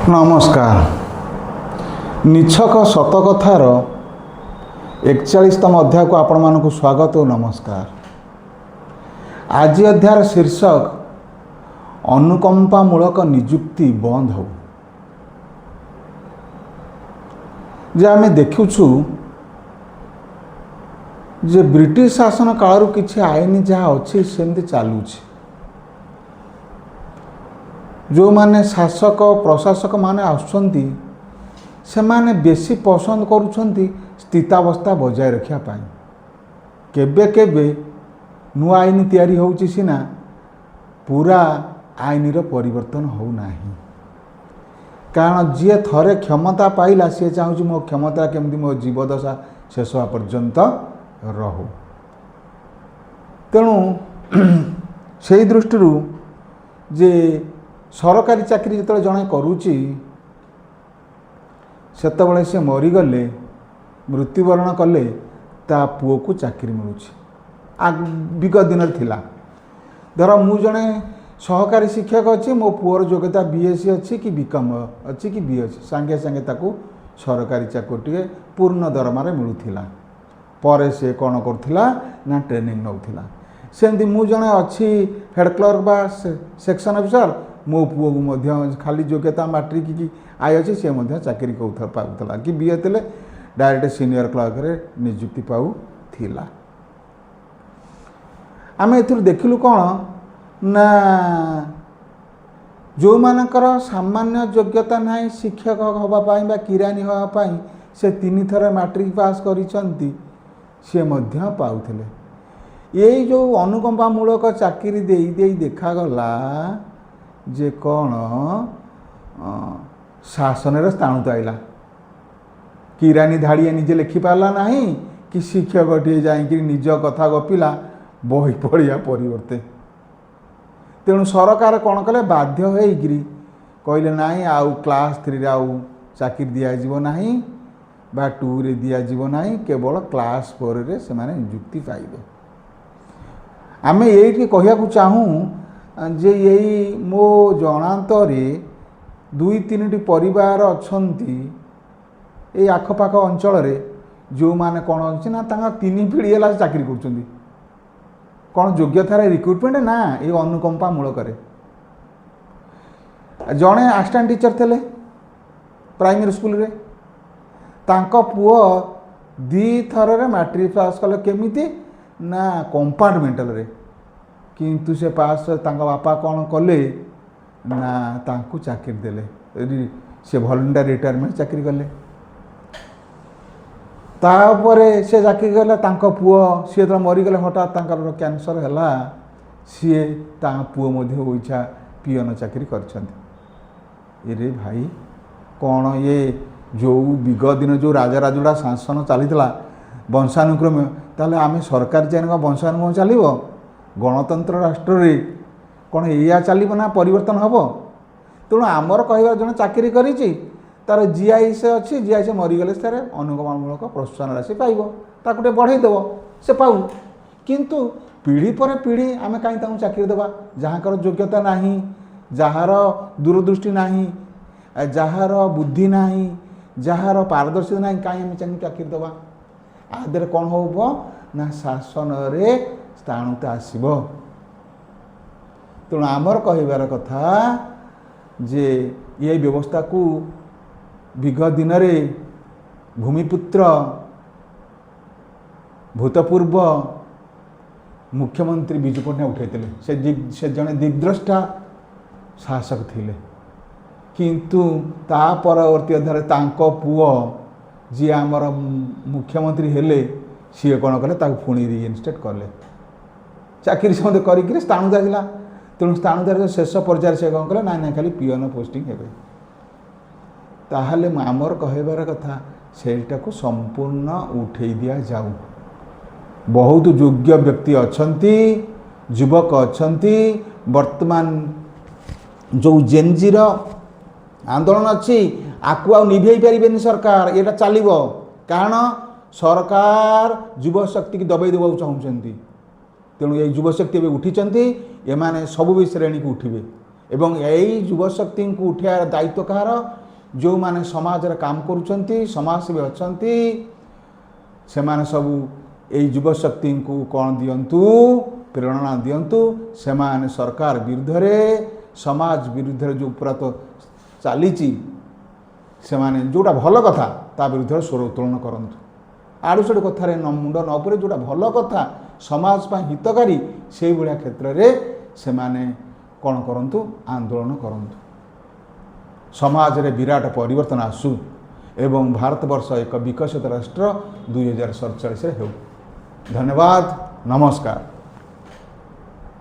ନମସ୍କାର। ନିଛକ ସତକଥାର 41ତମ ଅଧ୍ୟାୟକୁ ଆପଣମାନଙ୍କୁ ସ୍ୱାଗତ ଓ ନମସ୍କାର। ଆଜି ଅଧ୍ୟାୟର ଶୀର୍ଷକ ଅନୁକମ୍ପାମୂଳକ ନିଯୁକ୍ତି ବନ୍ଦ ହେଉ। ଯେ ଆମେ ଦେଖୁଛୁ ଯେ ବ୍ରିଟିଶ ଶାସନ କାଳରୁ କିଛି ଆଇନ ଯାହା ଅଛି, ସେମିତି ଚାଲୁଛି। ଯେଉଁମାନେ ଶାସକ ପ୍ରଶାସକମାନେ ଆସୁଛନ୍ତି, ସେମାନେ ବେଶୀ ପସନ୍ଦ କରୁଛନ୍ତି ସ୍ଥିତାବସ୍ଥା ବଜାୟ ରଖିବା ପାଇଁ। କେବେ କେବେ ନୂଆ ଆଇନ ତିଆରି ହେଉଛି ସିନା, ପୁରା ଆଇନର ପରିବର୍ତ୍ତନ ହେଉନାହିଁ। କାରଣ ଯିଏ ଥରେ କ୍ଷମତା ପାଇଲା, ସିଏ ଚାହୁଁଛି ମୋ କ୍ଷମତା କେମିତି ମୋ ଜୀବଦଶା ଶେଷ ହେବା ପର୍ଯ୍ୟନ୍ତ ରହୁ। ତେଣୁ ସେଇ ଦୃଷ୍ଟିରୁ ଯେ ସରକାରୀ ଚାକିରି ଯେତେବେଳେ ଜଣେ କରୁଛି, ସେତେବେଳେ ସେ ମରିଗଲେ, ମୃତ୍ୟୁବରଣ କଲେ ତା ପୁଅକୁ ଚାକିରି ମିଳୁଛି। ବିଗତ ଦିନରେ ଥିଲା। ଧର ମୁଁ ଜଣେ ସହକାରୀ ଶିକ୍ଷକ ଅଛି, ମୋ ପୁଅର ଯୋଗ୍ୟତା ବିଏସ୍ସି ଅଛି କି ବିକମ୍ ଅଛି କି ବି ଅଛି, ସାଙ୍ଗେ ସାଙ୍ଗେ ତାକୁ ସରକାରୀ ଚାକିରିଟିଏ ପୂର୍ଣ୍ଣ ଦରମାରେ ମିଳୁଥିଲା। ପରେ ସେ କ'ଣ କରୁଥିଲା ନା ଟ୍ରେନିଂ ନେଉଥିଲା। ସେମିତି ମୁଁ ଜଣେ ଅଛି ହେଡ଼୍ କ୍ଲର୍କ ବା ସେକ୍ସନ୍ ଅଫିସର, ମୋ ପୁଅକୁ ମଧ୍ୟ ଖାଲି ଯୋଗ୍ୟତା ମାଟ୍ରିକ କି I ଅଛି, ସେ ମଧ୍ୟ ଚାକିରି ପାଉଥିଲା କି ବି ଏ ଥିଲେ ଡାଇରେକ୍ଟ ସିନିୟର କ୍ଲର୍କରେ ନିଯୁକ୍ତି ପାଉଥିଲା। ଆମେ ଏଥିରୁ ଦେଖିଲୁ କ'ଣ ନା ଯେଉଁମାନଙ୍କର ସାମାନ୍ୟ ଯୋଗ୍ୟତା ନାହିଁ ଶିକ୍ଷକ ହେବା ପାଇଁ ବା କିରାନୀ ହେବା ପାଇଁ, ସେ ତିନିଥର ମାଟ୍ରିକ ପାସ୍ କରିଛନ୍ତି, ସିଏ ମଧ୍ୟ ପାଉଥିଲେ। ଏଇ ଯେଉଁ ଅନୁକମ୍ପାମୂଳକ ଚାକିରି ଦେଇ ଦେଇ ଦେଖାଗଲା ଯେ କ'ଣ ଶାସନରେ ସ୍ଥାଣୁତ ଆଇଲା। କିରାନୀ ଧାଡ଼ିଏ ନିଜେ ଲେଖିପାରିଲା ନାହିଁ କି ଶିକ୍ଷକଟିଏ ଯାଇକିରି ନିଜ କଥା ଗପିଲା ବହି ପଢ଼ିବା ପରିବର୍ତ୍ତେ। ତେଣୁ ସରକାର କ'ଣ କଲେ? ବାଧ୍ୟ ହେଇକିରି କହିଲେ, ନାହିଁ, ଆଉ କ୍ଲାସ୍ ଥ୍ରୀରେ ଆଉ ଚାକିରି ଦିଆଯିବ ନାହିଁ ବା ଟୁରେ ଦିଆଯିବ ନାହିଁ, କେବଳ କ୍ଲାସ୍ ଫୋରରେ ସେମାନେ ନିଯୁକ୍ତି ପାଇବେ। ଆମେ ଏଇଠି କହିବାକୁ ଚାହୁଁ ଯେ ଏଇ ମୋ ଜଣାନ୍ତରେ ଦୁଇ ତିନିଟି ପରିବାର ଅଛନ୍ତି ଏଇ ଆଖପାଖ ଅଞ୍ଚଳରେ, ଯେଉଁମାନେ କ'ଣ ଅଛି ନା ତାଙ୍କ ତିନି ପିଢ଼ି ହେଲା ଚାକିରି କରୁଛନ୍ତି। କ'ଣ ଯୋଗ୍ୟତାରେ ରିକ୍ରୁଟମେଣ୍ଟ ନା ଏଇ ଅନୁକମ୍ପା ମୂଳକରେ। ଜଣେ ଆସିଷ୍ଟାଣ୍ଟ ଟିଚର ଥିଲେ ପ୍ରାଇମେରୀ ସ୍କୁଲରେ, ତାଙ୍କ ପୁଅ ଦୁଇଥରରେ ମାଟ୍ରିକ ପାସ୍ କଲେ। କେମିତି ନା କମ୍ପାର୍ଟମେଣ୍ଟାଲରେ, କିନ୍ତୁ ସେ ପାସ୍। ତାଙ୍କ ବାପା କ'ଣ କଲେ ନା ତାଙ୍କୁ ଚାକିରି ଦେଲେ। ସେ ଭଲେଣ୍ଟାରୀ ରିଟାୟାରମେଣ୍ଟ ଚାକିରି କଲେ। ତାପରେ ସେ ଚାକିରି କଲେ। ତାଙ୍କ ପୁଅ ସିଏ ଯେତେବେଳେ ମରିଗଲେ, ହଠାତ୍ ତାଙ୍କର କ୍ୟାନ୍ସର ହେଲା, ସିଏ ତାଙ୍କ ପୁଅ ମଧ୍ୟ ଇଚ୍ଛା ପିଅନ ଚାକିରି କରିଛନ୍ତି। ଏରେ ଭାଇ, କ'ଣ ଇଏ? ଯେଉଁ ବିଗତ ଦିନ ଯେଉଁ ରାଜା ରାଜୁଡ଼ା ଶାସନ ଚାଲିଥିଲା ବଂଶାନୁକ୍ରମ, ତାହେଲେ ଆମେ ସରକାରୀ ଚାକିରି କ'ଣ ବଂଶାନୁକ୍ରମ ଚାଲିବ? ଗଣତନ୍ତ୍ର ରାଷ୍ଟ୍ରରେ କ'ଣ ଏଇଆ ଚାଲିବ ନା ପରିବର୍ତ୍ତନ ହେବ? ତେଣୁ ଆମର କହିବା, ଜଣେ ଚାକିରି କରିଛି, ତାର ଜିଆଇସି ଅଛି, ଜିଆଇସି ମରିଗଲେ ତାର ଅନୁକମ୍ପାମୂଳକ ପ୍ରୋତ୍ସାହନ ରାଶି ପାଇବ। ତାକୁ ଟିକେ ବଢ଼େଇ ଦେବ, ସେ ପାଉ। କିନ୍ତୁ ପିଢ଼ି ପରେ ପିଢ଼ି ଆମେ କାହିଁ ତାଙ୍କୁ ଚାକିରି ଦେବା, ଯାହାଙ୍କର ଯୋଗ୍ୟତା ନାହିଁ, ଯାହାର ଦୂରଦୃଷ୍ଟି ନାହିଁ, ଯାହାର ବୁଦ୍ଧି ନାହିଁ, ଯାହାର ପାରଦର୍ଶିତା ନାହିଁ? କାହିଁ ଆମେ ତାଙ୍କୁ ଚାକିରି ଦେବା? ଆ ଦେହରେ କ'ଣ ହେବ ନା ଶାସନରେ ସ୍ଥାଣୁତା ଆସିବ। ତେଣୁ ଆମର କହିବାର କଥା ଯେ ଏ ବ୍ୟବସ୍ଥାକୁ ବିଗତ ଦିନରେ ଭୂମିପୁତ୍ର ଭୂତପୂର୍ବ ମୁଖ୍ୟମନ୍ତ୍ରୀ ବିଜୁ ପଟ୍ଟନାୟକ ଉଠାଇଥିଲେ। ସେ ଜଣେ ଦିଗ୍ଦ୍ରଷ୍ଟା ଶାସକ ଥିଲେ। କିନ୍ତୁ ତା ପରବର୍ତ୍ତୀ ଅଧ୍ୟାୟରେ ତାଙ୍କ ପୁଅ ଯିଏ ଆମର ମୁଖ୍ୟମନ୍ତ୍ରୀ ହେଲେ, ସିଏ କ'ଣ କଲେ? ତାକୁ ପୁଣି ରିଇନଷ୍ଟେଟ୍ କଲେ। ଚାକିରି ସମସ୍ତେ କରିକିରି ସ୍ଥାଣୁତା ଆସିଲା। ତେଣୁ ସ୍ଥାଣୁତାର ଶେଷ ପର୍ଯ୍ୟାୟରେ ସେ କ'ଣ କଲେ? ନାଇଁ ନାଇଁ, ଖାଲି ପିଅନ ପୋଷ୍ଟିଂ ହେବେ। ତାହେଲେ ଆମର କହିବାର କଥା, ସେଇଟାକୁ ସମ୍ପୂର୍ଣ୍ଣ ଉଠେଇ ଦିଆଯାଉ। ବହୁତ ଯୋଗ୍ୟ ବ୍ୟକ୍ତି ଅଛନ୍ତି, ଯୁବକ ଅଛନ୍ତି। ବର୍ତ୍ତମାନ ଯେଉଁ ଜେନଜିର ଆନ୍ଦୋଳନ ଅଛି, ଆକୁ ଆଉ ନିଭେଇ ପାରିବେନି ସରକାର। ଏଇଟା ଚାଲିବ, କାରଣ ସରକାର ଯୁବଶକ୍ତିକି ଦବେଇ ଦେବାକୁ ଚାହୁଁଛନ୍ତି। ତେଣୁ ଏଇ ଯୁବଶକ୍ତି ଏବେ ଉଠିଛନ୍ତି, ଏମାନେ ସବୁ ବି ଶ୍ରେଣୀକୁ ଉଠିବେ। ଏବଂ ଏଇ ଯୁବଶକ୍ତିଙ୍କୁ ଉଠାଇବାର ଦାୟିତ୍ୱ କାହାର? ଯେଉଁମାନେ ସମାଜରେ କାମ କରୁଛନ୍ତି, ସମାଜସେବୀ ଅଛନ୍ତି, ସେମାନେ ସବୁ ଏଇ ଯୁବଶକ୍ତିଙ୍କୁ କ'ଣ ଦିଅନ୍ତୁ? ପ୍ରେରଣା ଦିଅନ୍ତୁ। ସେମାନେ ସରକାର ବିରୁଦ୍ଧରେ, ସମାଜ ବିରୁଦ୍ଧରେ ଯେଉଁ ପୁରା ତ ଚାଲିଛି, ସେମାନେ ଯେଉଁଟା ଭଲ କଥା ତା ବିରୁଦ୍ଧରେ ସ୍ୱର ଉତ୍ତୋଳନ କରନ୍ତୁ। ଆଡ଼ୁ ସାଡ଼ୁ କଥାରେ ନ ମୁଣ୍ଡ ନ ପୁରେଇ ଯେଉଁଟା ଭଲ କଥା, ସମାଜ ପାଇଁ ହିତକାରୀ, ସେଇଭଳିଆ କ୍ଷେତ୍ରରେ ସେମାନେ କ'ଣ କରନ୍ତୁ? ଆନ୍ଦୋଳନ କରନ୍ତୁ। ସମାଜରେ ବିରାଟ ପରିବର୍ତ୍ତନ ଆସୁ ଏବଂ ଭାରତବର୍ଷ ଏକ ବିକଶିତ ରାଷ୍ଟ୍ର 2047ରେ ହେଉ। ଧନ୍ୟବାଦ, ନମସ୍କାର।